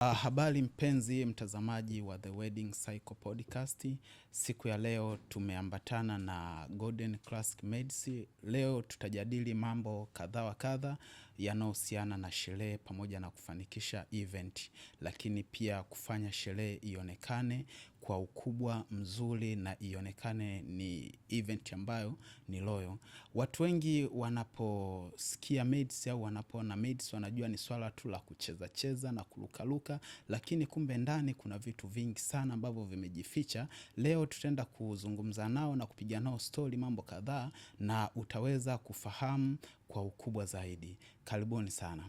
Habari mpenzi mtazamaji wa The Wedding Cycle Podcast. Siku ya leo tumeambatana na Golden Classic Maids. Leo tutajadili mambo kadha wa kadha yanayohusiana na sherehe pamoja na kufanikisha event, lakini pia kufanya sherehe ionekane kwa ukubwa mzuri na ionekane ni event ambayo ni loyal. Watu wengi wanaposikia maids au wanapoona maids wanajua ni swala tu la kucheza cheza na kurukaruka, lakini kumbe ndani kuna vitu vingi sana ambavyo vimejificha. Leo tutaenda kuzungumza nao na kupiga nao stori mambo kadhaa, na utaweza kufahamu kwa ukubwa zaidi. Karibuni sana.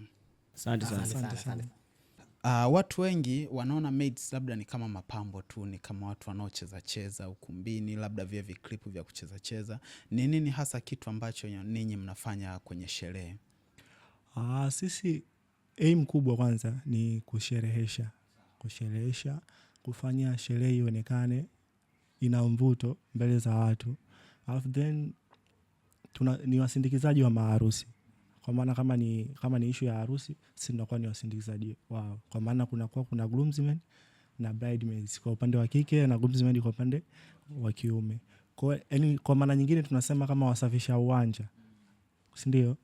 Asante sana. Asante sana. Watu wengi wanaona maids labda ni kama mapambo tu, ni kama watu wanaocheza cheza ukumbini, labda vile viklipu vya kucheza cheza. Ni nini hasa kitu ambacho ninyi mnafanya kwenye sherehe? Sisi aim kubwa kwanza ni kusherehesha, kusherehesha, kufanya sherehe ionekane ina mvuto mbele za watu. Alafu then ni wasindikizaji wa maharusi. Kwa maana kama ni issue ya harusi, sisi tunakuwa ni wasindikizaji wao. Kwa maana kunakuwa kuna groomsmen na bridesmaids kwa upande wa kike na groomsmen kwa upande wa kiume. Kwa yani, kwa maana nyingine tunasema kama wasafisha uwanja, si ndio?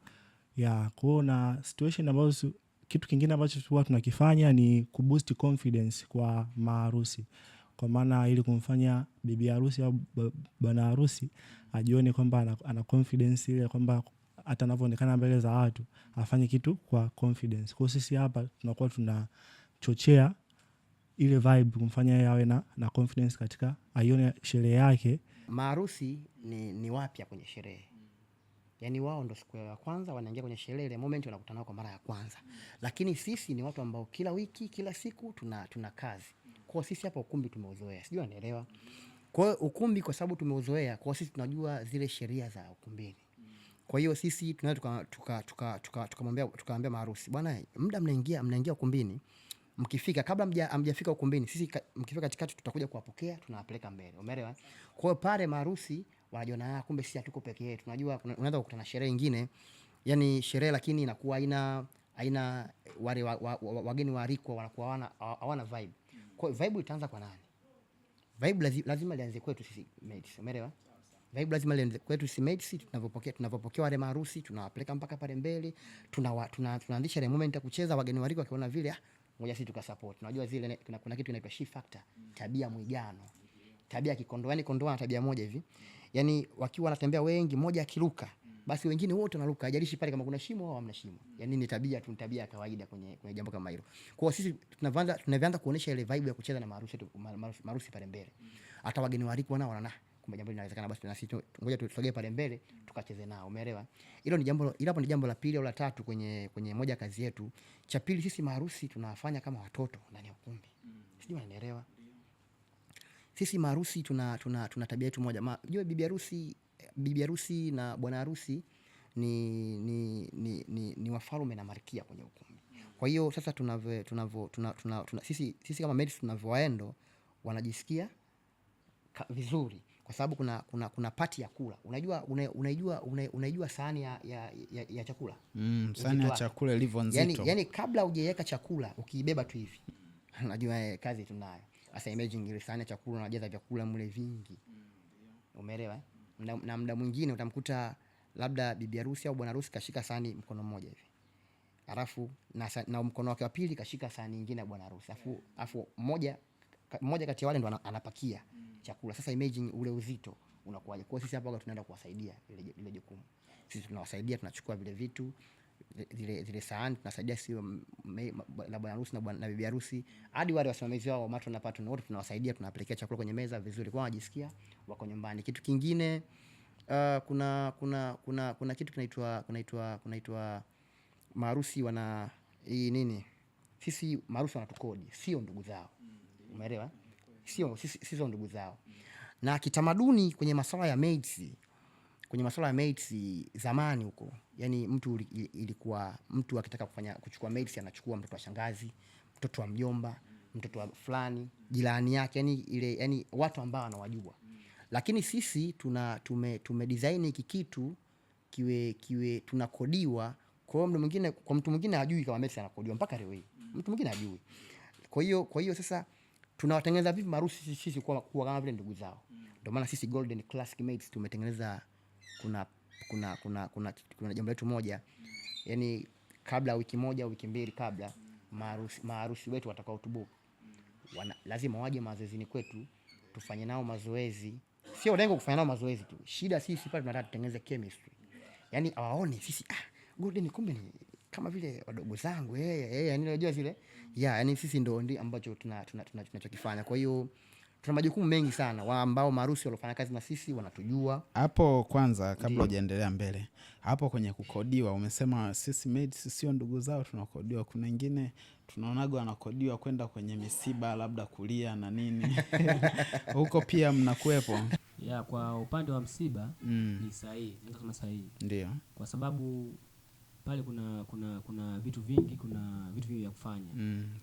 Ya, kwa na situation ambazo kitu kingine ambacho huwa tunakifanya ni kuboost confidence kwa maharusi. Kwa maana ili kumfanya bibi harusi au bwana harusi ajione kwamba ana confidence ile kwamba hata anavyoonekana mbele za watu afanye kitu kwa confidence. Kwa sisi hapa tunakuwa tunachochea ile vibe kumfanya yeye awe na confidence katika aione sherehe yake. Maharusi ni wapya kwenye sherehe, yaani wao ndo siku ya kwanza wanaingia kwenye sherehe, ile moment wanakutana kwa mara ya kwanza. Lakini sisi ni watu ambao kila wiki, kila siku tuna kazi. Kwa sisi hapa ukumbi tumeuzoea, sijui unanielewa. Kwa hiyo ukumbi kwa sababu tumeuzoea, kwa sisi tunajua zile sheria za ukumbini. Kwa hiyo sisi tunaweza tukamwambia tukaambia maharusi, bwana, muda mnaingia ukumbini, mkifika kabla hamjafika ukumbini, sisi mkifika katikati tutakuja kuwapokea, tunawapeleka mbele. Umeelewa? Kwa hiyo pale maharusi wanajiona, ah, kumbe sisi hatuko peke yetu. Unajua unaweza kukutana sherehe nyingine, yani sherehe lakini inakuwa haina wale wageni waalikwa wanakuwa hawana vibe. Kwa hiyo vibe itaanza kwa nani? Vibe lazima lianze kwetu sisi maids. Umeelewa? Vibe lazima lianze kwetu sisi maids, tunavyopokea wale maharusi, tunawapeleka mpaka pale mbele, tunaanzisha ile moment ya kucheza, wageni waalikwa wakiona vile, ah, ngoja sisi tukasupport. Unajua zile kuna kitu inaitwa she factor, tabia mwigano. Tabia kikondoo, yani kondoo ana tabia moja hivi. Yani wakiwa wanatembea wengi, mmoja akiruka, basi wengine wote wanaruka, haijalishi pale kama kuna shimo au hamna shimo. Yani ni tabia tu, ni tabia ya kawaida kwenye jambo kama hilo. Kwa hiyo sisi tunavyoanza kuonesha ile vibe ya kucheza na maharusi tu, maharusi pale mbele. Hata wageni waalikwa nao wanaona kumbe jambo linawezekana, basi na sisi ngoja tusogee pale mbele tukacheze nao, umeelewa? Hilo ni jambo, hilo hapo ni jambo la pili au la tatu kwenye moja kazi yetu. Cha pili, sisi maharusi tunafanya kama watoto ndani ya ukumbi. Sijui unanielewa? Sisi maharusi tuna tabia yetu moja. Jua bibi harusi na bwana harusi ni wafalme na malkia kwenye ukumbi. Kwa hiyo sasa tunavyo, tunavyo, tuna, tuna, tuna, sisi kama maids tunavyowaendo wanajisikia vizuri kwa sababu kuna pati ya kula. Unajua unaijua sahani ya chakula? Sahani ya Uzito wake. Chakula ilivyo nzito. Yani kabla hujaiweka chakula ukiibeba tu hivi. Unajua kazi tunayo. Sasa imagine ile sahani ya chakula unajaza vyakula mle vingi. Umeelewa, eh? Na muda mwingine utamkuta labda bibi harusi au bwana harusi kashika sahani mkono mmoja hivi. Alafu na mkono wake wa pili kashika sahani nyingine ya bwana harusi. Alafu mmoja kati ya wale ndo anapakia chakula. Sasa imagine ule uzito unakuwaje. Kwa hiyo sisi hapa tunaenda kuwasaidia ile jukumu. Sisi tunawasaidia, tunachukua vile vitu, zile sahani tunasaidia sio la bwana harusi na bibi harusi hadi wale wasimamizi wao matron na patron wote tunawasaidia, tunawapelekea chakula kwenye meza vizuri, kwa wanajisikia wako nyumbani. Kitu kingine, kuna kitu kinaitwa maharusi wana hii nini, sisi maharusi wanatukodi, sio ndugu zao, umeelewa? Sio sisi, sio ndugu zao. Na kitamaduni kwenye masuala ya maids zamani huko, yani mtu ilikuwa mtu akitaka kuchukua maids anachukua mtoto wa shangazi, mtoto wa mjomba, mtoto wa fulani, jirani yake, yani ile, yani watu ambao anawajua. Lakini sisi tume design hiki kitu kiwe tunakodiwa. Kwa hiyo mtu mwingine, kwa mtu mwingine hajui kama maids anakodiwa mpaka leo hii. Mtu mwingine hajui. Kwa hiyo sasa tunawatengeneza vipi maharusi sisi kuwa kama vile ndugu zao? Ndio maana sisi Golden Classic Maids tumetengeneza kuna jambo letu moja, yani kabla wiki moja au wiki mbili kabla, maharusi wetu watakao tubook lazima waje mazoezini kwetu tufanye nao mazoezi. Sio lengo kufanya nao mazoezi tu, shida sisi pale tunataka tutengeneze chemistry, yani awaone sisi, ah, Golden kumbe ni kama vile wadogo zangu, yani unajua zile, yeah, yani sisi ndo ndi ambacho tunachokifanya. Kwa hiyo tuna majukumu mengi sana wa ambao maharusi waliofanya kazi na sisi wanatujua. Hapo kwanza kabla hujaendelea mbele, hapo kwenye kukodiwa umesema sisi maids sio ndugu zao tunakodiwa. Kuna wengine tunaonaga wanakodiwa kwenda kwenye misiba labda kulia na nini, huko pia mnakuwepo? Ya, kwa upande wa msiba ni sahihi, naweza kusema sahihi. Kwa sababu pale kuna vitu vingi, kuna vitu vingi vya kufanya.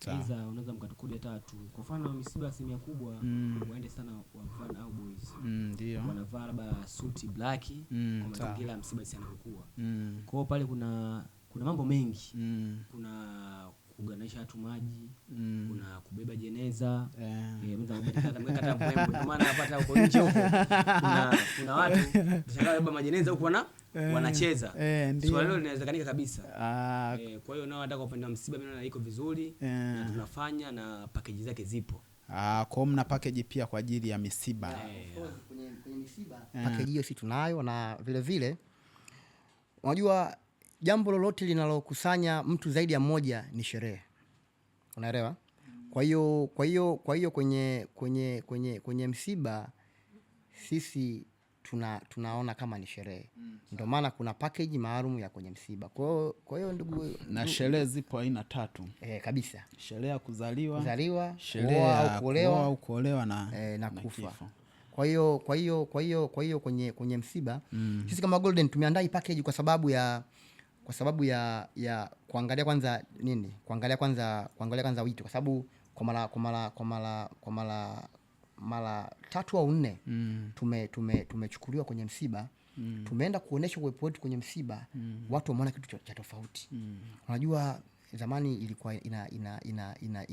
Aidha unaweza mkatukodi hata tu. Kwa mfano misiba asilimia kubwa waende sana wavulana au boys. Wanavaa labda suti black kwa mazingira ya msiba si yanayokuwa. Kwa hiyo pale kuna mambo mengi. Kuna kuganisha watu maji, kuna kubeba jeneza, mtu anabeba kata mbwembwe. Ndio maana hapa huko nje huko kuna watu shangaa beba majeneza huko wanacheza. Swala hilo linawezekanika kabisa. Kwa hiyo nao hata kwa upande wa msiba mimi naona iko vizuri na tunafanya na package zake zipo. Kwa hiyo mna package pia kwa ajili ya misiba. Of course, kwenye misiba package hiyo si tunayo, na vile vile unajua jambo lolote linalokusanya mtu zaidi ya mmoja ni sherehe. Unaelewa? Kwa hiyo kwenye msiba sisi tunaona kama ni sherehe. Ndio maana kuna package maalum ya kwenye msiba. Kwa hiyo ndugu Na sherehe zipo aina tatu. Kabisa. Sherehe ya kuzaliwa, Kuzaliwa, sherehe kuoa ya au kuolewa, kuoa au kuolewa na na na kufa. kifo. Kwa hiyo kwenye msiba sisi kama Golden tumeandaa hii package kwa sababu ya kuangalia kwanza nini? Kuangalia kwanza wito, kwa sababu kwa mara tatu au nne tumechukuliwa kwenye msiba, tumeenda kuonesha uwepo wetu kwenye msiba, watu wameona kitu cha tofauti. Unajua zamani ilikuwa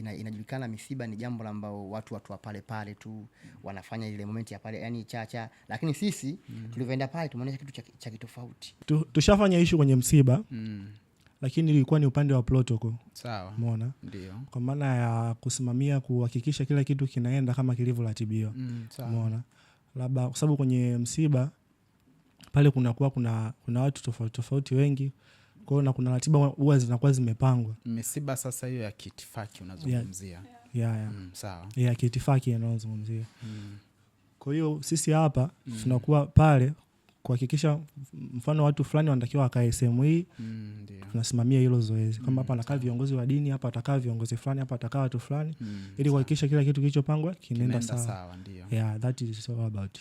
inajulikana misiba ni jambo ambao watu wa pale pale tu wanafanya ile moment ya pale, yani chacha, lakini sisi tulivyoenda pale tumeonyesha kitu cha kitofauti. Tushafanya ishu kwenye msiba, lakini ilikuwa ni upande wa protocol. Umeona? Kwa maana ya kusimamia kuhakikisha kila kitu kinaenda kama kilivyoratibiwa. Umeona? Labda kwa sababu kwenye msiba pale kunakuwa kuna watu tofauti tofauti wengi. Kwa hiyo na kuna ratiba huwa zinakuwa zimepangwa. Misiba sasa hiyo ya kiitifaki unazungumzia. Yeah. Sawa. Yeah, kiitifaki inayozungumzia. Kwa hiyo sisi hapa tunakuwa pale kuhakikisha mfano watu fulani wanatakiwa wakae sehemu hii. Tunasimamia hilo zoezi. Kama hapa anakaa viongozi wa dini, hapa atakaa viongozi fulani, hapa atakaa watu fulani, ili kuhakikisha kila kitu kilichopangwa kinaenda Kinaenda sawa. sawa, ndio. Yeah, that is all about.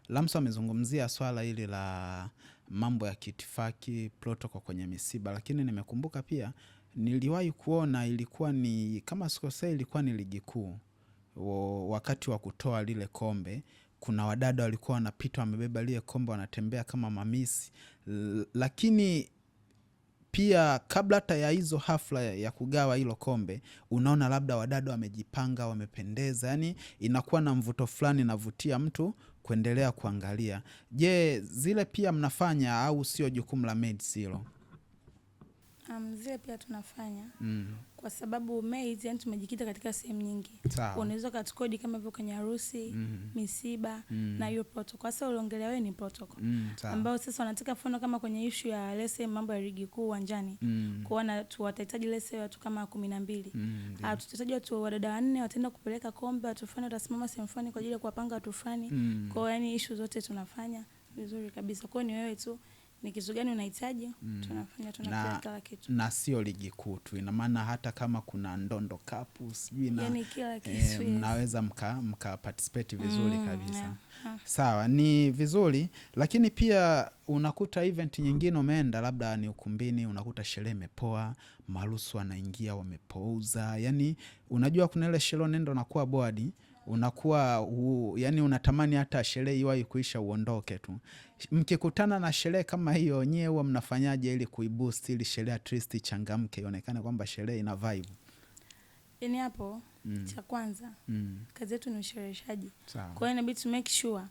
Lamso amezungumzia swala hili la mambo ya kiitifaki, protocol kwenye misiba, lakini nimekumbuka pia niliwahi kuona, ilikuwa ni kama sikosei, ilikuwa ni ligi kuu. Wakati wa kutoa lile kombe kuna wadada walikuwa wanapita wamebeba lile kombe wanatembea kama mamisi. Lakini pia kabla hata ya hizo hafla ya kugawa hilo kombe, unaona labda wadada wamejipanga, wamependeza, yani inakuwa na mvuto fulani, inavutia mtu kuendelea kuangalia. Je, zile pia mnafanya au sio jukumu la maids hilo? Zile pia tunafanya. Kwa sababu maids, yani tumejikita katika sehemu nyingi. Unaweza ukatukodi kama hivyo kwenye harusi, misiba, na hiyo protocol. Sasa uliongelea wewe ni protocol. Ambao sasa wanataka mfano kama kwenye issue ya let's say mambo ya ligi kuu uwanjani. Kwa hiyo watahitaji let's say watu kama 12. Tutahitaji watu wadada 4 wataenda kupeleka kombe, watu fulani watasimama sehemu fulani kwa ajili ya kuwapanga watu fulani. Kwa hiyo yani issue zote tunafanya vizuri kabisa. Kwa hiyo ni wewe tu ni kitu gani unahitaji, tunafanya, tunafanya kila kitu. Na sio ligi kuu tu, ina maana hata kama kuna Ndondo Cup sijui na, yani kila kitu, yes. Mnaweza mka participate vizuri kabisa. Yeah. Sawa, ni vizuri, lakini pia unakuta event nyingine umeenda labda ni ukumbini, unakuta sherehe imepoa, marusu wanaingia wamepouza. Yani unajua kuna ile sherehe unaenda unakuwa bored, unakuwa yani unatamani hata sherehe iwahi kuisha uondoke tu. Mkikutana na sherehe kama hiyo, nyewe huwa mnafanyaje ili kuiboost ili sherehe at least ichangamke, ionekane kwamba sherehe ina vibe? Yaani hapo cha kwanza kazi yetu ni ushereheshaji. Kwa hiyo inabidi to make sure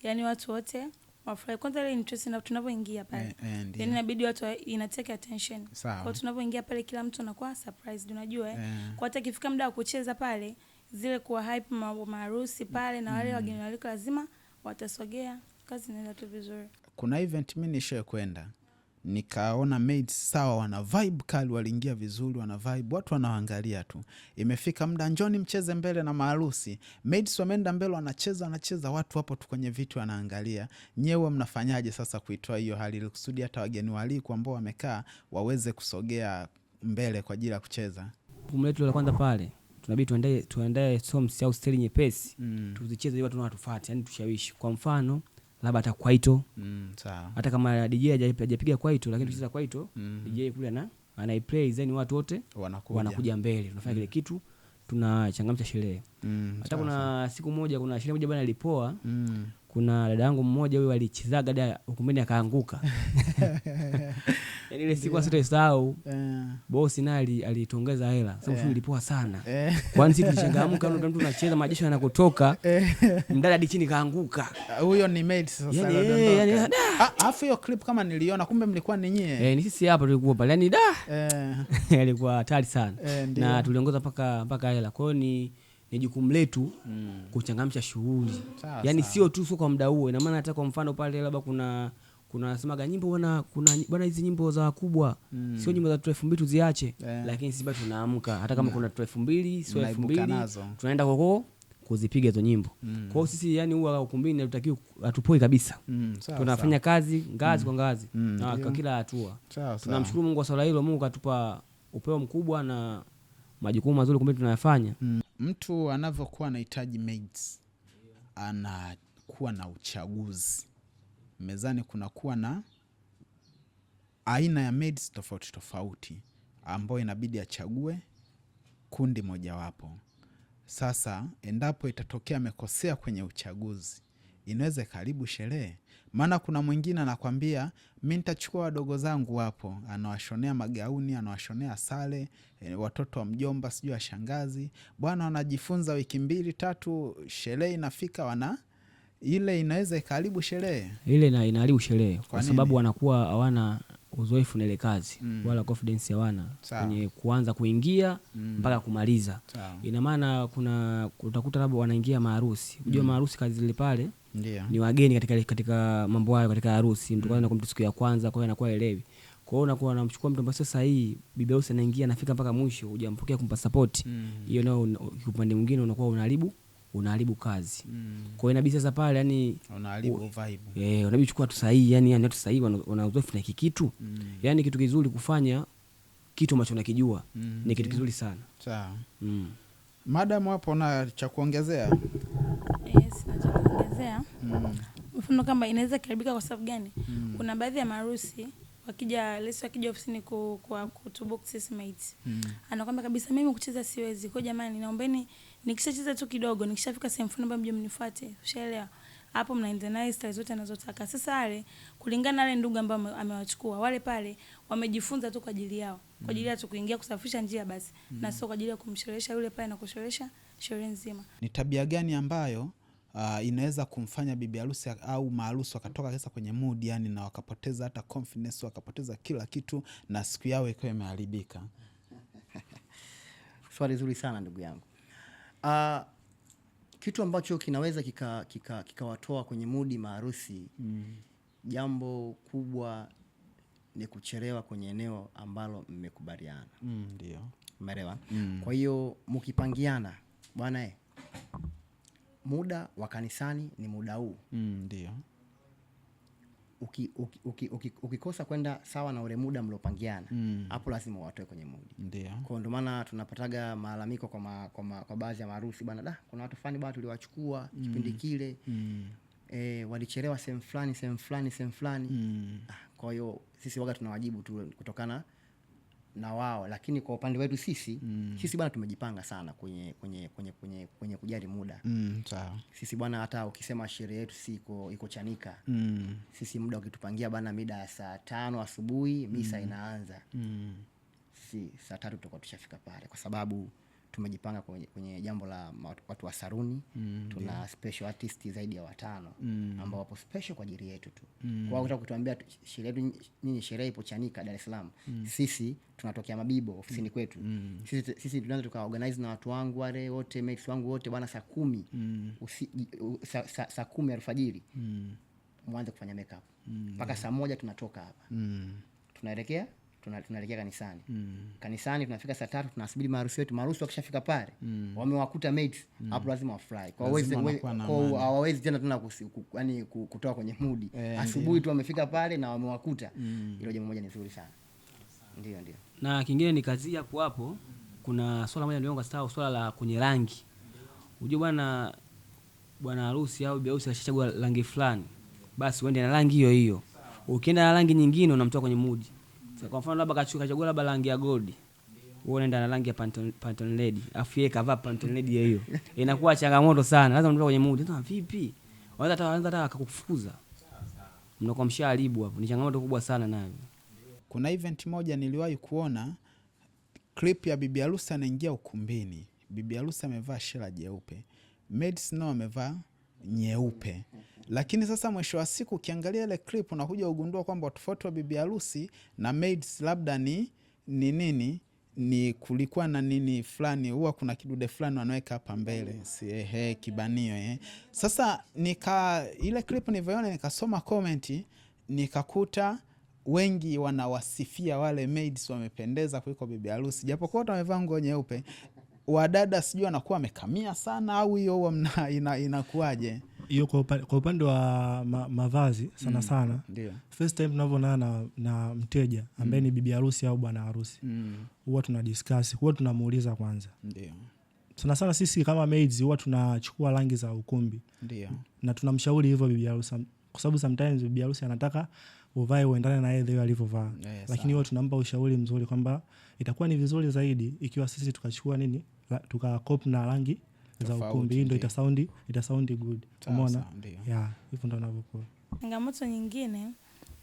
yani watu wote wafurahi. Kwanza ile interest na tunapoingia pale. Yaani inabidi watu ina take attention. Kwa hiyo tunapoingia pale kila mtu anakuwa surprised, unajua Kwa hata ikifika muda wa kucheza pale, zile kuwa hype maharusi pale na wale wageni waliko lazima watasogea, kazi inaenda tu vizuri. Kuna event mimi nishaye kwenda, nikaona maids sawa wana vibe kali, waliingia vizuri, wana vibe, watu wanaangalia tu. Imefika muda njoni mcheze mbele na maharusi. Maids wameenda mbele wanacheza, watu hapo tu kwenye viti wanaangalia. Nyewe mnafanyaje sasa kuitoa hiyo hali ili kusudi hata wageni waalikwa ambao wamekaa waweze kusogea mbele kwa ajili ya kucheza? Jukumu letu la kwanza pale tunabidi tuandae songs au style nyepesi. Tuzicheze ili watu watufuate, yani tushawishi. Kwa mfano labda hata kwaito. Sawa. Hata kama DJ hajapiga kwaito, lakini tukicheza kwaito, DJ kule anaiplay, then watu wote wanakuja mbele. Tunafanya kile kitu, tunachangamsha sherehe. Hata kuna siku moja kuna sherehe moja bwana ilipoa. Kuna dada yangu mmoja huyu alichezaga dada ukumbini akaanguka. Yaani ile siku sitaisahau. Bosi naye alitongeza hela. Sababu shughuli ilipoa sana. Kwani sisi tulichangamka, mtu anacheza majesho yanakotoka. Mdada hadi chini kaanguka. Huyo ni maid sasa alidondoka. Afu hiyo clip kama niliona kumbe mlikuwa ni nyie. Ni sisi hapa tulikuwa pale. Yaani da. Alikuwa hatari sana. Na tuliongoza mpaka hela. Kwa hiyo ni jukumu letu kuchangamsha shughuli. Yaani sio tu sio kwa muda huo. Ina maana hata kwa mfano pale labda kuna nasemaga nyimbo bwana, kuna bwana hizi nyimbo za wakubwa. Sio nyimbo za 2000 tuziache. Lakini sisi bado tunaamka hata kama kuna 2000 sio 2000 tunaenda huko kuzipiga hizo nyimbo. Kwa hiyo sisi yani huwa ukumbini hatutakiwi, hatupoi kabisa. Tunafanya kazi ngazi kwa ngazi na kwa kila hatua. Tunamshukuru Mungu kwa swala hilo. Mungu katupa upeo mkubwa na majukumu mazuri kumbe tunayafanya. Mtu anavyokuwa anahitaji maids anakuwa na uchaguzi. Mezani kuna kuwa na aina ya maids tofauti tofauti ambayo inabidi achague kundi mojawapo. Sasa endapo itatokea amekosea kwenye uchaguzi, inaweza ikaharibu sherehe. Maana kuna mwingine anakwambia mimi nitachukua wadogo zangu hapo, anawashonea magauni, anawashonea sare, watoto wa mjomba sijui wa shangazi. Bwana wanajifunza wiki 2 3, sherehe inafika wana ile inaweza ikaharibu sherehe. Ile inaharibu sherehe kwa sababu wanakuwa hawana uzoefu na ile kazi, wala confidence hawana kwenye kuanza kuingia mpaka kumaliza. Ina maana kuna utakuta labda wanaingia maharusi. Unajua maharusi kazi zile pale ni wageni katika mambo hayo, katika harusi. Mtu kwanza anakuwa siku ya kwanza, kwa hiyo anakuwa elewi. Kwa hiyo unakuwa unamchukua mtu ambaye sio sahihi, bibi harusi anaingia anafika mpaka mwisho, hujampokea kumpa support. Hiyo nao upande mwingine unakuwa unaharibu kazi. Kwa hiyo inabidi sasa pale yani unaharibu vibe. Unabidi chukua tu sahihi, yani watu sahihi wana uzoefu na hiki kitu. Yaani kitu kizuri kufanya kitu ambacho unakijua ni kitu kizuri sana. Sawa. Madam hapo na cha kuongezea? Yes, na cha kuongezea. Mfano kama inaweza kuharibika kwa sababu gani? Kuna baadhi ya maharusi wakija lesi wakija ofisini kwa kutubook sisi mates. Anakuambia kabisa mimi kucheza siwezi. Kwa jamani naombeni nikishacheza tu kidogo, nikishafika sehemu fulani mje mnifuate. Ushaelewa? Hapo mnaenda naye style zote anazotaka. Sasa wale kulingana na wale ndugu ambao amewachukua, wale pale wamejifunza tu kwa ajili yao. Kwa ajili ya tu kuingia kusafisha njia basi, na sio kwa ajili ya kumsherehesha yule pale na kusherehesha sherehe nzima. Ni tabia gani ambayo inaweza kumfanya bibi harusi au maharusi wakatoka sasa kwenye mood yani na wakapoteza hata confidence, wakapoteza kila kitu na siku yao ikawa imeharibika? Swali zuri sana ndugu yangu. Kitu ambacho kinaweza kikawatoa kwenye mood maharusi, jambo kubwa ni kuchelewa kwenye eneo ambalo mmekubaliana. Ndio. Umeelewa? Kwa hiyo mkipangiana, bwana muda wa kanisani ni muda huu. Ndio. Ukikosa kwenda sawa na ule muda mliopangiana, hapo lazima watoe kwenye mudi. Ndio. Kwa ndio maana tunapataga malalamiko kwa baadhi ya maharusi, bwana da kuna watu fulani bwana tuliwachukua kipindi kile. Walichelewa sehemu fulani, sehemu fulani, sehemu fulani. Kwa hiyo sisi waga tunawajibu tu kutokana na wao, lakini kwa upande wetu sisi, sisi bwana tumejipanga sana kwenye kujali muda. Sawa. Sisi bwana hata ukisema sherehe yetu si iko Chanika. Sisi muda ukitupangia bwana mida ya saa 5 asubuhi misa inaanza. Si saa 3 tutakuwa tushafika pale kwa sababu Tumejipanga kwenye jambo la watu wa saruni. Tuna special artist zaidi ya 5 ambao wapo special kwa ajili yetu tu. Kwa hiyo kutuambia sherehe yetu nini, sherehe ipo Chanika Dar es Salaam. Sisi tunatokea Mabibo ofisini kwetu. Sisi tunaweza tukaorganize na watu wangu wale wote, mates wangu wote bwana, saa 10 saa 10 alfajiri mwanze kufanya makeup. Mpaka saa 1 tunatoka hapa. Tunaelekea kanisani. Kanisani tunafika saa 3, tunasubiri maharusi wetu. Maharusi wakishafika pale, wamewakuta mates, hapo lazima wafurahi. Kwa hawawezi tena yani kutoka kwenye mood. Asubuhi tu wamefika pale na wamewakuta. Hilo jambo moja ni nzuri sana. Ndio. Na kingine ni kazi hapo hapo, kuna swala moja ndio ngasahau, swala la kwenye rangi. Unajua bwana harusi au bibi harusi ashachagua rangi fulani, basi uende na rangi hiyo hiyo. Ukienda na rangi nyingine unamtoa kwenye mood. Kwa mfano labda kachagua labda rangi ya gold, wewe unaenda na rangi ya Pantone red, afu yeye kavaa Pantone red hiyo. Inakuwa changamoto sana. Lazima mtoe kwenye mood. Sasa vipi? Wanaweza hata akakufukuza. Mnakuwa mshaharibu hapo. Ni changamoto kubwa sana nayo. Kuna event moja niliwahi kuona clip ya bibi harusi anaingia ukumbini. Bibi harusi amevaa shela jeupe, maids nao amevaa nyeupe. Lakini sasa mwisho wa siku ukiangalia ile clip unakuja ugundua kwamba tofauti wa bibi harusi na maids labda ni nini, ni kulikuwa na nini fulani, huwa kuna kidude fulani wanaweka hapa mbele, si kibanio. Sasa ile clip nilivyoona nikasoma comment, nikakuta wengi wanawasifia wale maids wamependeza kuliko bibi harusi, japokuwa wamevaa nguo nyeupe. Wadada sijui wanakuwa wamekamia sana au hiyo huwa inakuaje? Hiyo kwa upande wa mavazi sana sana. Ndio. First time tunavyoonana na mteja ambaye ni bibi harusi au bwana harusi, huwa tuna discuss, huwa tunamuuliza kwanza. Ndio. Sana sana sisi kama maids huwa tunachukua rangi za ukumbi. Ndio. Na tunamshauri hivyo bibi harusi, kwa sababu sometimes bibi harusi anataka uvae uendane na yeye alivyovaa. Lakini huwa tunampa ushauri mzuri kwamba itakuwa ni vizuri zaidi ikiwa sisi tukachukua nini, tukakop na rangi za ukumbi, ndio ita sound good. Umeona? Yeah, hivyo ndio ninavyokuwa. Changamoto nyingine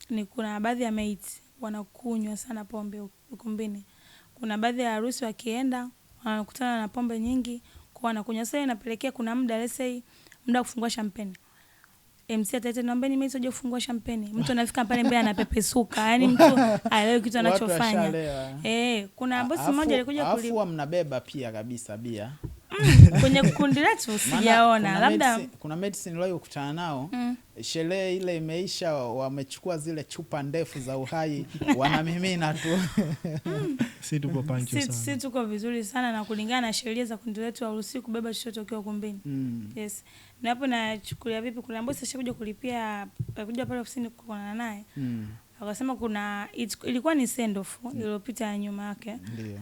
ni kuna baadhi ya mates wanakunywa sana pombe ukumbini. Kuna baadhi ya harusi wakienda wanakutana na pombe nyingi, kwa wanakunywa. Sasa inapelekea kuna muda, let's say muda kufungua champagne, MC ataita naombeni mimi sije kufungua champagne. Mtu anafika pale mbele anapepesuka. Yaani mtu haelewi kitu anachofanya. Kuna bosi mmoja alikuja kulipa. Afu mnabeba pia kabisa bia. Kwenye kundi letu sijaona. Labda kuna medicine leo kukutana nao. Sherehe ile imeisha, wamechukua zile chupa ndefu za uhai wanamimina tu. Si tuko pancho sana. Si tuko vizuri sana, na kulingana na sheria za kundi letu hauruhusiwi kubeba chochote ukiwa ukumbini. Yes. Na hapo nachukulia vipi, kuna bosi ashakuja kulipia, alikuja pale ofisini kuonana naye. Akasema kuna ilikuwa ni send off iliyopita nyuma yake.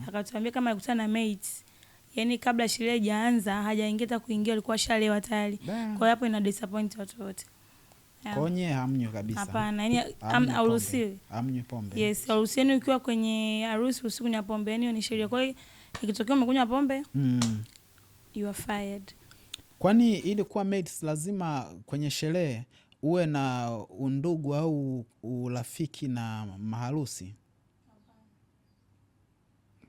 Akatuambia kama alikutana na mates, yaani kabla sherehe haijaanza hajaingia hata kuingia alikuwa shalewa tayari. Kwa hiyo hapo ina disappoint watu wote. Konye hamnywi kabisa. Hapana, yaani haruhusiwi. Hamnywi pombe. Yes, haruhusiwi ukiwa kwenye harusi usikunywe pombe. Yaani ni sheria. Kwa hiyo ikitokea umekunywa pombe, you are fired. Kwani ili kuwa mates lazima kwenye sherehe uwe na undugu au urafiki na maharusi?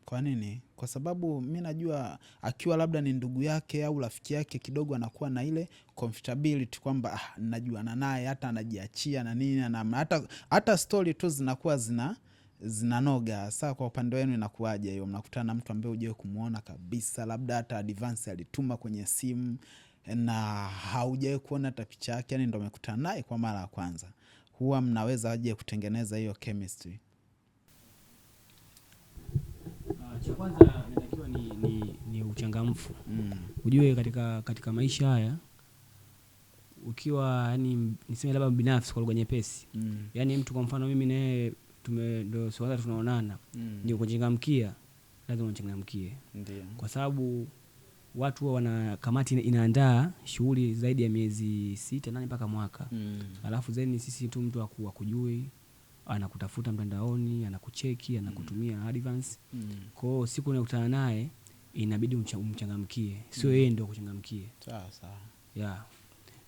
Kwa nini? Kwa sababu mi najua akiwa labda ni ndugu yake au rafiki yake kidogo anakuwa na ile comfortability kwamba najuana naye, hata anajiachia na nini, na hata story tu zinakuwa zinanoga. Sasa kwa upande wenu inakuwaje hiyo? Mnakutana na mtu ambaye hujawahi kumuona kabisa, labda hata advance alituma kwenye simu na haujawahi kuona hata picha yake, yani ndio umekutana naye kwa mara ya kwanza. Huwa mnaweza aje kutengeneza hiyo chemistry? Cha kwanza inatakiwa ni uchangamfu. Ujue katika maisha haya ukiwa, yani niseme labda binafsi kwa lugha nyepesi. Yaani mtu kwa mfano mimi naye ndio kwanza tunaonana. Ni kuchangamkia, lazima uchangamkie. Ndiyo. Kwa sababu watu wana kamati inaandaa shughuli zaidi ya miezi 6 8 mpaka mwaka. Alafu then sisi tu mtu akujui, anakutafuta mtandaoni, anakucheki, anakutumia advance. Kwa hiyo siku unakutana naye inabidi umchangamkie. Sio yeye ndio kuchangamkie. Sawa sawa. Yeah.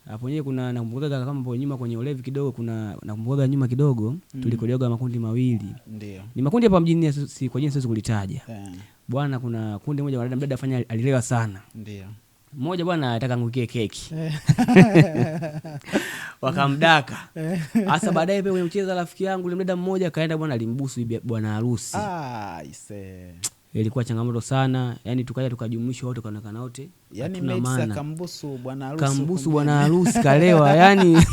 Hapo nyewe kuna nakumbuka kama hapo nyuma kwenye ulevi kidogo, kuna nakumbuka nyuma kidogo tulikodioga makundi mawili. Ndio. Ni makundi hapa mjini, si kwa jina siwezi kulitaja. Bwana kuna kundi moja wadada, mdada fanya alilewa sana. Ndio. Mmoja bwana anataka angukie keki. Wakamdaka. Sasa baadaye pia kwenye mchezo rafiki yangu yule mdada mmoja kaenda bwana alimbusu bwana harusi. Ah, ise. Ilikuwa changamoto sana. Yaani tukaja tukajumuishwa wote tukaonekana wote. Yaani Maids akambusu bwana harusi. Kambusu bwana harusi kalewa yani.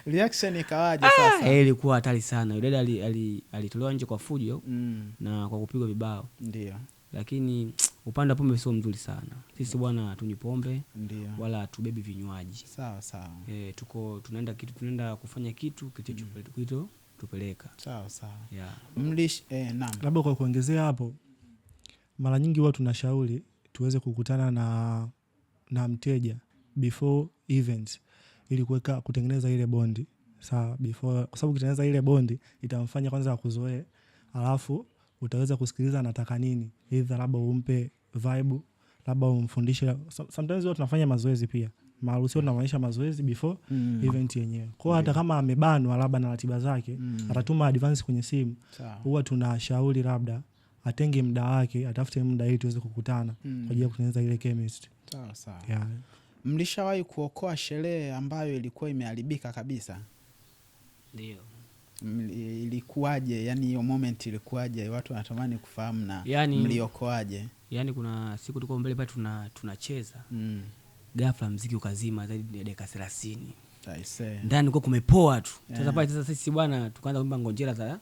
Reaction ikawaje sasa? Ilikuwa hatari sana. Yule dada alitolewa nje kwa fujo na kwa kupigwa vibao. Ndio. Lakini upande wa pombe sio mzuri sana. Sisi bwana hatunywi pombe. Ndio. Wala hatubebi vinywaji. Sawa sawa. Tuko tunaenda kufanya kitu kilichotupeleka. Sawa sawa. Yeah. Naam. Labda kwa kuongezea hapo, mara nyingi huwa tunashauri tuweze kukutana na mteja before event ili kutengeneza ile bondi. Sawa, before, kwa sababu ukitengeneza ile bondi itamfanya kwanza akuzoee, alafu utaweza kusikiliza anataka nini, either labda umpe vibe, labda umfundishe. Sometimes huwa tunafanya mazoezi pia. Maharusi tunaonyesha mazoezi before event yenyewe. Kwa hiyo hata kama amebanwa labda na ratiba zake, atatuma advance kwenye simu. Huwa tunashauri labda atenge muda wake, atafute muda ili tuweze kukutana kwa ajili ya kutengeneza ile chemistry. Sawa sawa. Yeah. Mlishawahi kuokoa sherehe ambayo ilikuwa imeharibika kabisa? Ndio. Ilikuwaje? Yaani hiyo moment ilikuwaje? Watu wanatamani kufahamu na mliokoaje? Yaani kuna siku tulikuwa mbele pale tunacheza. Ghafla muziki ukazima zaidi ya dakika 30. Aisee. Ndani kwa kumepoa tu. Sasa pale sasa sisi bwana tukaanza kuimba ngonjera za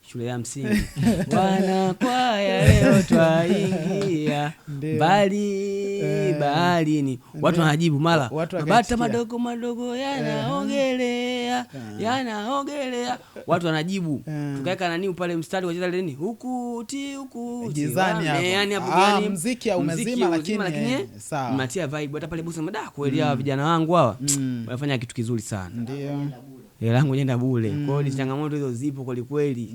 shule ya msingi. Bwana kwaya leo twaingia mbali baharini. Watu wanajibu mara mabata madogo madogo yanaogelea, yanaogelea. Watu wanajibu. Tukaweka nani pale mstari wa cheza nini? Huku ti huku gizani hapo. Yaani hapo gani? Muziki umezima lakini sawa. Mnatia vibe hata pale bosi mada kweli hawa vijana wangu hawa wanafanya kitu kizuri sana. Ndio. Hela yangu nenda bure. Kwa hiyo ni changamoto hizo zipo kweli kweli.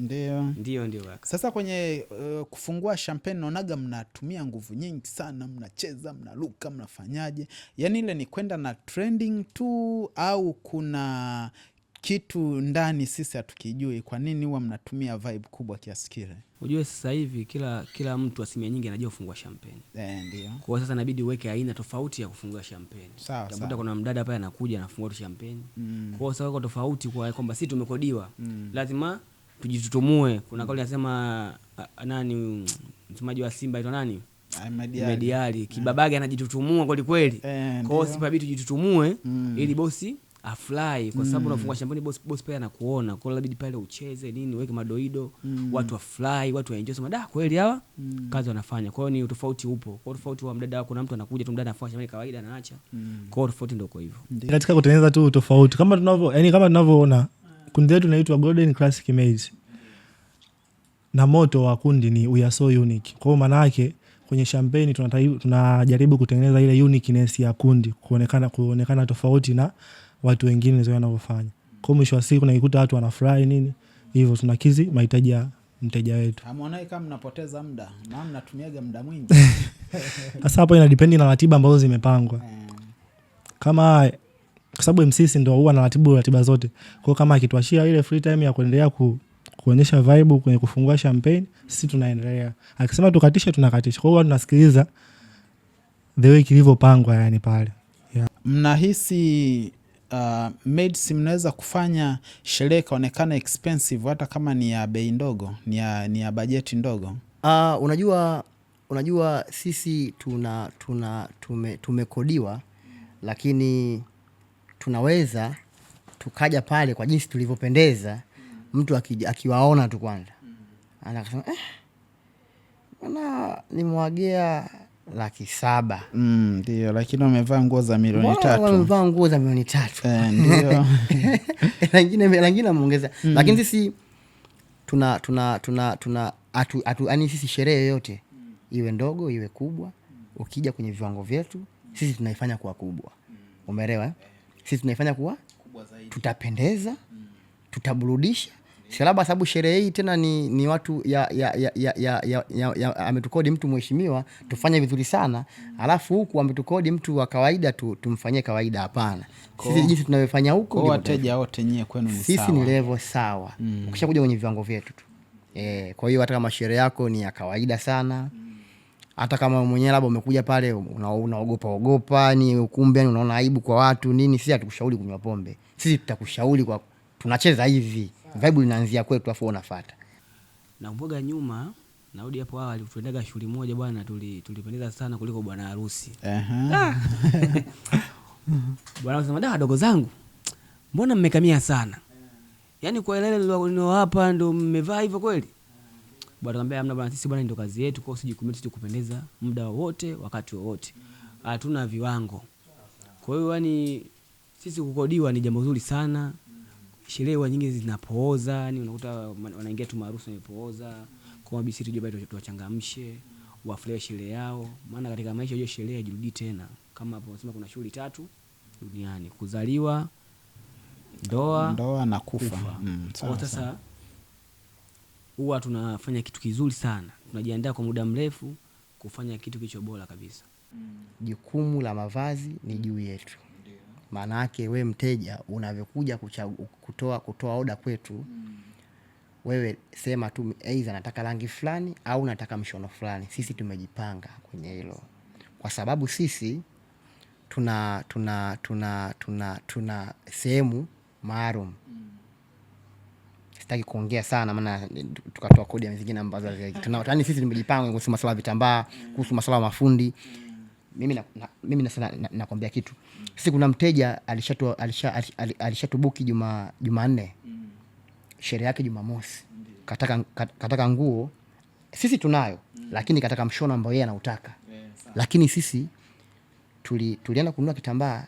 Ndio. Ndio kaka. Sasa kwenye kufungua champagne naonaga mnatumia nguvu nyingi sana, mnacheza, mnaruka, mnafanyaje? Yaani ile ni kwenda na trending tu au kuna kitu ndani sisi hatukijui? Kwa nini huwa mnatumia vibe kubwa kiasi kile? Unajua sasa hivi kila mtu asilimia nyingi anajua kufungua champagne. Ndio. Kwa hiyo sasa inabidi uweke aina tofauti ya kufungua champagne. Utakuta kuna mdada pale anakuja anafungua tu champagne. Kwa hiyo sasa wako tofauti kwa kwamba sisi tumekodiwa. Lazima tujitutumue. Kuna kauli anasema nani msemaji wa Simba aitwa nani? Ahmed Ally. Kibabage anajitutumua kweli kweli. Kwa hiyo sisi inabidi tujitutumue ili bosi afly, kwa sababu unafungua shambani boss pale anakuona. Kwa hiyo inabidi pale ucheze nini, uweke madoido, watu wafly, watu waenjoy, sema da kweli hawa kazi wanafanya. Kwa hiyo ni tofauti upo. Kwa hiyo tofauti wa mdada, kuna mtu anakuja tu mdada anafanya shambani kawaida anaacha. Kwa hiyo tofauti ndio kwa hivyo. Katika kutengeneza tu tofauti kama tunavyo, yani kama tunavyoona kundi letu linaitwa Golden Classic Maids. Na motto wa kundi ni we are so unique. Kwa hiyo maana yake kwenye champagne tunajaribu kutengeneza ile uniqueness ya kundi, kuonekana tofauti na watu wengine zao wanavyofanya. Kwa mwisho wa siku naikuta watu wanafurahi nini hivyo, tunakizi mahitaji ya mteja wetu. Hamuonai kama mnapoteza muda? Maana mnatumiaga muda mwingi. Sasa hapo ina depend na ratiba ambazo zimepangwa. Kama kwa sababu MC ndio huwa anaratibu ratiba zote. Kwa hiyo kama akituachia ile free time ya kuendelea kuonyesha vibe kwenye kufungua champagne, sisi tunaendelea. Akisema tukatishe, tunakatisha. Kwa hiyo tunasikiliza the way kilivyopangwa yani pale. Yeah. Mnahisi maids mnaweza kufanya sherehe kaonekana expensive hata kama ni ya bei ndogo, ni ya bajeti ndogo? Unajua sisi tumekodiwa, lakini tunaweza tukaja pale kwa jinsi tulivyopendeza, mtu akiwaona tu kwanza anasema bwana nimwagia 700,000. Ndio, lakini wamevaa nguo za milioni 3. Wamevaa nguo za milioni 3. Ndio. Lingine ameongeza. Lakini sisi tuna yani sisi sherehe yoyote iwe ndogo iwe kubwa, ukija kwenye viwango vyetu sisi tunaifanya kuwa kubwa. Umeelewa? Sisi tunaifanya kuwa kubwa zaidi. Tutapendeza, tutaburudisha. Si labda sababu sherehe hii tena ni watu ya ametukodi mtu mheshimiwa tufanye vizuri sana, alafu huku ametukodi mtu wa kawaida tumfanyie kawaida. Hapana. Sisi jinsi tunavyofanya huko kwa wateja wote nyie kwenu ni sawa. Sisi ni level sawa. Ukishakuja kwenye viwango vyetu tu. Kwa hiyo hata kama sherehe yako ni ya kawaida sana, Hata kama mwenyewe labda umekuja pale unaogopa ogopa, ni ukumbi, yani unaona aibu kwa watu nini, sisi hatukushauri kunywa pombe. Sisi tutakushauri kwa tunacheza hivi. Vibe linaanzia kwetu afu unafuata. Nakumbuka nyuma narudi hapo awali, tuliendaga shughuli moja bwana, tulipendeza sana kuliko bwana harusi. Bwana akasema, da dogo zangu, mbona mmekamia sana? Yaani kwa ile nilowapa ndo mmevaa hivyo kweli? Bwana akamwambia, hamna bwana, sisi bwana ndio kazi yetu, kwa hiyo usijicommit tu kupendeza muda wowote wakati wowote. Hatuna viwango. Kwa hiyo yani sisi kukodiwa ni jambo zuri sana. Sherehe huwa nyingi zinapooza, yani unakuta wanaingia tu maharusi wamepooza. Kwa hiyo sisi tuje pale tuwachangamshe, wafurahie sherehe yao. Maana katika maisha hiyo sherehe haijirudii tena. Kama hapo wanasema kuna shughuli tatu duniani: kuzaliwa, ndoa na kufa. kufa. Kwa sasa huwa tunafanya kitu kizuri sana. Tunajiandaa kwa muda mrefu kufanya kitu kilicho bora kabisa. Jukumu la mavazi ni juu yetu. Maana yake we mteja unavyokuja kutoa oda kwetu, wewe sema tu aidha nataka rangi fulani au nataka mshono fulani. Sisi tumejipanga kwenye hilo. Kwa sababu sisi tuna sehemu maalum. Sitaki kuongea sana maana tukatoa kodi ya zingine ambazo yaani sisi tumejipanga kuhusu masuala ya vitambaa, kuhusu masuala ya mafundi. Mimi nakwambia kitu. Sisi kuna mteja alishatubuki Jumanne. Sherehe yake Jumamosi. Kataka nguo. Sisi tunayo, lakini kataka mshono ambao yeye anautaka. Lakini sisi tulienda kununua kitambaa,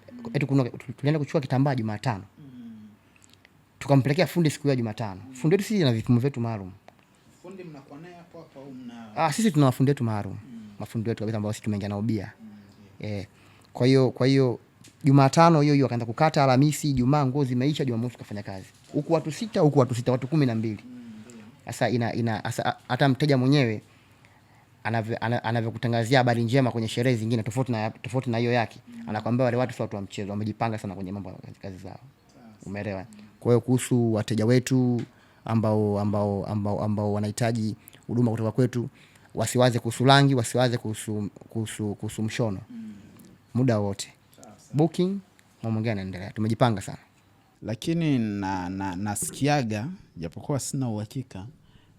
tulienda kuchukua kitambaa Jumatano. Tukampelekea fundi siku ya Jumatano. Fundi wetu sisi ana vipimo vyetu maalum. Fundi mnakuwa naye hapo hapo au mna? Sisi tuna mafundi wetu maalum. Mafundi wetu kabisa ambao sisi tumeingia nao bia. Kwa hiyo Jumatano hiyo hiyo akaanza kukata, Alhamisi, Ijumaa nguo zimeisha, Jumamosi tukafanya kazi. Huku watu 6, huku watu 6, watu 12. Sasa hata mteja mwenyewe anavyokutangazia habari njema kwenye sherehe zingine tofauti na hiyo yake. Anakuambia wale watu sio watu wa mchezo, wamejipanga sana kwenye mambo ya kazi zao. Umeelewa? Kwa hiyo kuhusu wateja wetu ambao wanahitaji huduma kutoka kwetu, wasiwaze kuhusu rangi, wasiwaze kuhusu mshono. Muda wote. Booking, mambo mengine yanaendelea. Tumejipanga sana. Lakini nasikiaga, japokuwa sina uhakika,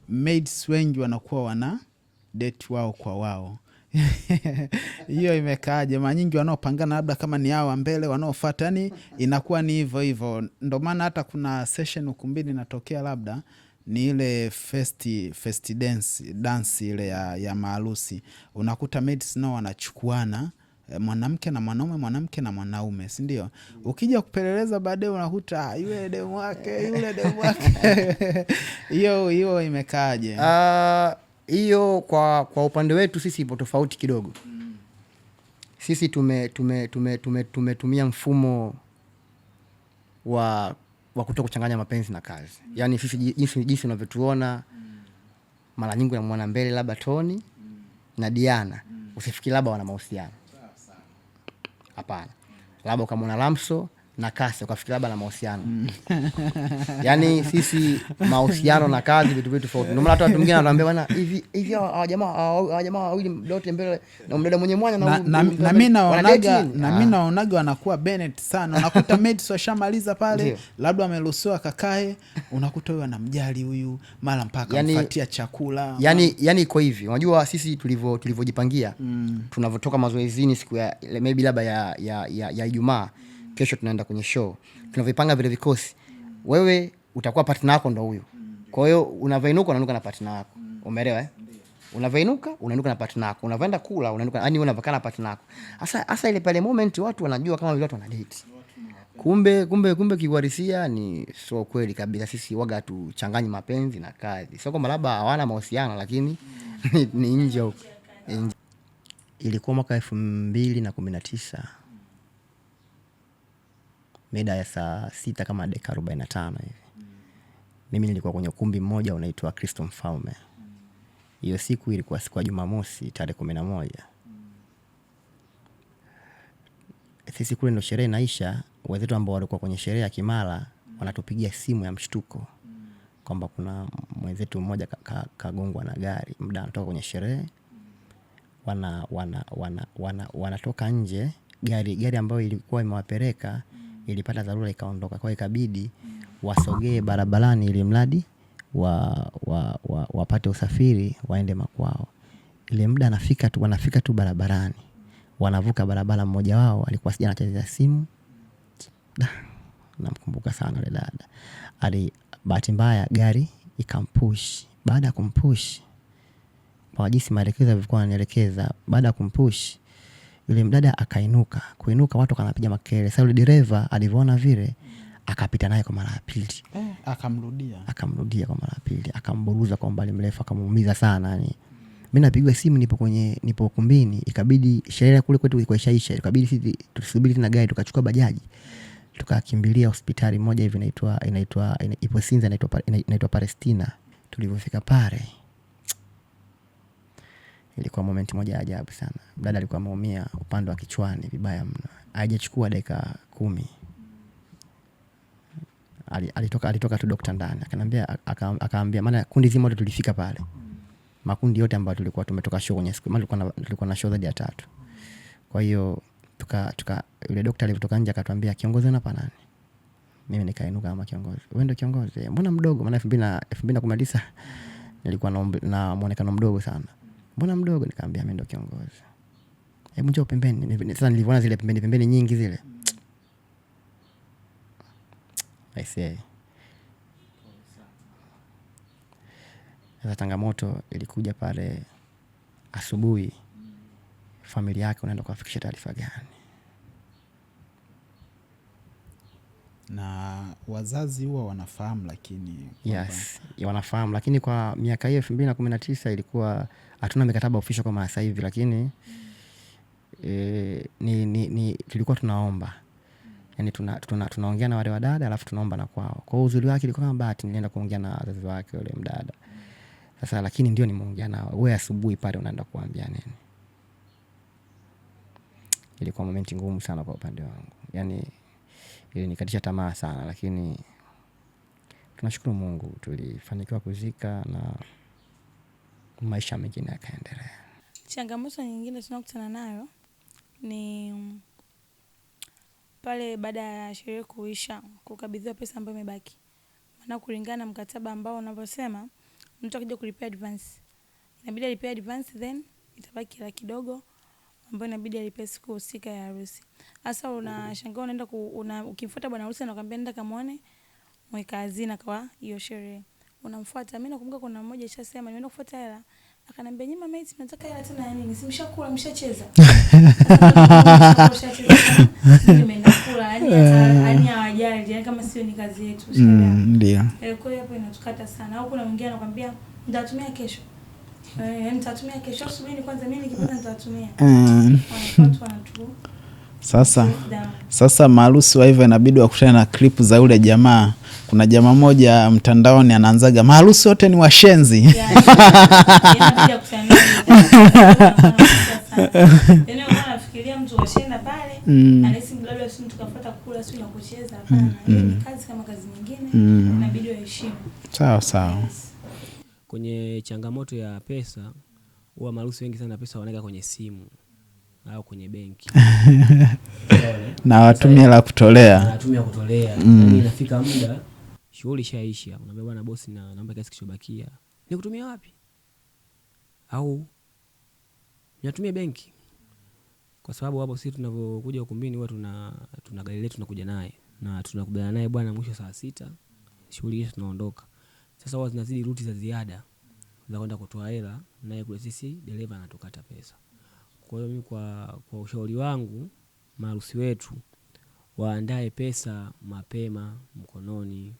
maids wengi wanakuwa wana date wao kwa wao. Hiyo imekaaje? Mara nyingi wanaopangana labda kama ni hao mbele wanaofuata, yani inakuwa ni hivyo hivyo. Ndio maana hata kuna session ukumbini inatokea labda ni ile first dance ile ya maharusi. Unakuta maids nao wanachukuana, mwanamke na mwanaume, mwanamke na mwanaume, si ndio? Ukija kupeleleza baadaye unakuta yule demu wake, yule demu wake. Hiyo imekaaje? Hiyo kwa upande wetu sisi ipo tofauti kidogo. Sisi tumetumia mfumo wa kutokuchanganya mapenzi na kazi. Yaani sisi jinsi unavyotuona mara nyingi unamuona mbele labda Tony na Diana, usifikiri labda wana mahusiano. Hapana. Labda ukamwona Lamso na Kasi ukafikiri labda na mahusiano. Yaani sisi mahusiano na kazi vitu vitu tofauti. Ndio maana hata watu wengine wanatuambia bwana hivi hawa jamaa wawili mdote mbele na mdada mwenye mwanya na na mimi naonaga wanakuwa Bennett sana. Unakuta maids washamaliza pale, labda ameruhusiwa kakae, unakuta huyu anamjali huyu mara mpaka amfuatia chakula. Yaani iko hivi. Unajua sisi tulivyojipangia, tunavyotoka mazoezini siku ya maybe labda ya Ijumaa, kesho tunaenda kwenye show. Tunavyopanga vile vikosi, wewe utakuwa partner wako ndo huyo. Kwa hiyo unavyoinuka unainuka na partner wako. Umeelewa eh? Unavyoinuka unainuka na partner wako. Unavyoenda kula unainuka, yani unavyokaa na partner wako. Hasa ile pale moment watu wanajua kama vile watu wana date. Kumbe kiuhalisia ni sio kweli kabisa. Sisi waga tuchanganyi mapenzi na kazi. Sio kwamba labda hawana mahusiano, lakini ni nje huko. Ilikuwa mwaka 2019. Mida ya saa 6 kama dakika 45 hivi. Mimi nilikuwa kwenye ukumbi mmoja unaitwa Kristo Mfalme. Hiyo siku ilikuwa siku ya Jumamosi tarehe 11. Sisi kule ndo sherehe inaisha, wenzetu ambao walikuwa kwenye sherehe ya Kimara wanatupigia simu ya mshtuko kwamba kuna mwenzetu mmoja kagongwa na gari muda anatoka kwenye sherehe. Wanatoka nje, gari ambayo ilikuwa imewapeleka ilipata dharura ikaondoka. Kwa hiyo ikabidi wasogee barabarani ili mradi wapate usafiri waende makwao. Ile muda wanafika tu barabarani, wanavuka barabara, mmoja wao alikuwa sija anachezea simu. Namkumbuka sana yule dada. Bahati mbaya gari ikampush. Baada ya kumpush, kwa jinsi maelekezo yalivyokuwa yananielekeza, baada ya kumpush yule mdada akainuka. Kuinuka watu wakapiga makelele. Sasa yule dereva alivyoona vile akapita naye kwa mara ya pili. Akamrudia. Akamrudia kwa mara ya pili, akamburuza kwa umbali mrefu, akamuumiza sana yani. Mimi napigwa simu nipo ukumbini, ikabidi sherehe kule kwetu ilikuwa ishaisha, ikabidi sisi tusubiri tena gari, tukachukua bajaji. Tukakimbilia hospitali moja hivi ipo Sinza, inaitwa Palestina. Tulipofika pale ilikuwa moment moja ya ajabu sana. Dada alikuwa ameumia upande wa kichwani vibaya mno. Haijachukua dakika 10. Alitoka tu dokta ndani. Akaambia, maana kundi zima wote tulifika pale. Makundi yote ambayo tulikuwa tumetoka show kwenye siku, maana tulikuwa na show zaidi ya 3. Kwa hiyo yule dokta alivyotoka nje akatuambia, kiongozi hapa nani? Mimi nikainuka kama kiongozi. Wewe ndio kiongozi? Mbona mdogo? Maana 2019 nilikuwa na muonekano mdogo sana. Mbona mdogo? Nikamwambia mimi ndio kiongozi. Hebu njoo pembeni. Sasa nilivyoona zile pembeni nyingi zile. I say. Sasa changamoto ilikuja pale asubuhi. Familia yake unaenda kuwafikisha taarifa gani? Na wazazi huwa wanafahamu lakini kwamba Yes, wanafahamu lakini kwa miaka hiyo 2019 ilikuwa hatuna mikataba official kama sasa hivi, lakini tulikuwa tunaomba. Yaani tunaongea na wale wadada alafu tunaomba na kwao. Kwa hiyo uzuri wake ilikuwa kama bahati, nilienda kuongea na wazazi wake yule mdada. Sasa lakini ndio nimeongea nao. Wewe asubuhi pale unaenda kuambia nini? Ilikuwa moment ngumu sana kwa upande wangu. Yaani ilinikatisha tamaa sana, lakini tunashukuru Mungu tulifanikiwa kuzika na maisha mengine yakaendelea. Changamoto nyingine tunakutana nayo ni pale baada ya sherehe kuisha kukabidhiwa pesa ambayo imebaki. Maana kulingana na mkataba ambao unavyosema, mtu akija kulipia advance, inabidi alipie advance then itabaki hela kidogo ambayo inabidi alipie siku husika ya harusi. Sasa unashangaa unaenda ukimfuata bwana harusi anakuambia nenda kamuone mweka hazina kwa hiyo sherehe. Unamfuata. Mimi nakumbuka kuna mmoja alishasema nimeenda kufuata hela. Akaniambia nyinyi mama mnataka hela tena ya nini? Si mshakula, mshacheza. Mshacheza. Nimeenda kula, yani hawajali, yani kama sio ni kazi yetu, ushaelewa? Ndio. Kwa hiyo hapo inatukata sana. Au kuna mwingine anakuambia nitatumia kesho. Nitatumia kesho, subiri kwanza mimi nikipata nitatumia. Watu wanatu. Sasa maharusi wa hivyo inabidi wakutane na clip za yule jamaa. Kuna jamaa mmoja mtandaoni anaanzaga maharusi wote ni washenzi. Inabidi akutane. Yaani unafikiria mtu washenzi pale, anahisi labda si mtu kafuata kula si na kucheza, hapana. Ni kazi kama kazi nyingine, inabidi waheshimu. Sawa sawa. Yes. Kwenye changamoto ya pesa, huwa maharusi wengi sana pesa wanaweka kwenye simu au kwenye benki. Na watumie la kutolea. Na watumie kutolea. Yaani inafika muda shughuli ishaisha, unaambia bwana bosi na naomba kiasi kilichobakia. Nikutumie wapi? Au nitumie benki? Kwa sababu hapo sisi tunavyokuja ukumbini huwa tuna gari letu tunakuja naye na tunakubaliana naye bwana mwisho saa 6 shughuli yetu tunaondoka. Sasa huwa zinazidi ruti za ziada za kwenda kutoa hela, naye kule sisi dereva anatukata pesa. Kwa hiyo mimi kwa ushauri wangu maharusi wetu waandae pesa mapema mkononi,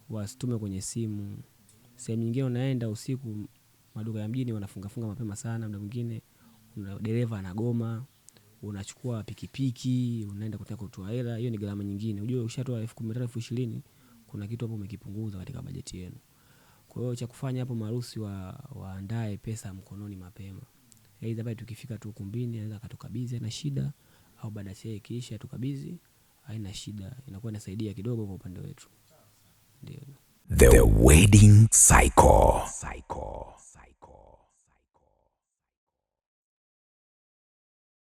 wasitume kwenye simu. Sehemu nyingine unaenda usiku, maduka ya mjini wanafunga funga mapema sana, muda mwingine dereva anagoma, unachukua pikipiki, unaenda kutaka kutoa hela, hiyo ni gharama nyingine. Unajua ukishatoa 15,000, 20,000, kuna kitu hapo umekipunguza katika bajeti yenu. Kwa hiyo cha kufanya hapo maharusi waandae pesa mkononi mapema. Aidha pale tukifika tu ukumbini anaweza akatukabidhi haina shida, au baada ya sherehe ikiisha tukabidhi haina shida, inakuwa inasaidia kidogo kwa upande wetu. Ndio. The Wedding Cycle. Cycle.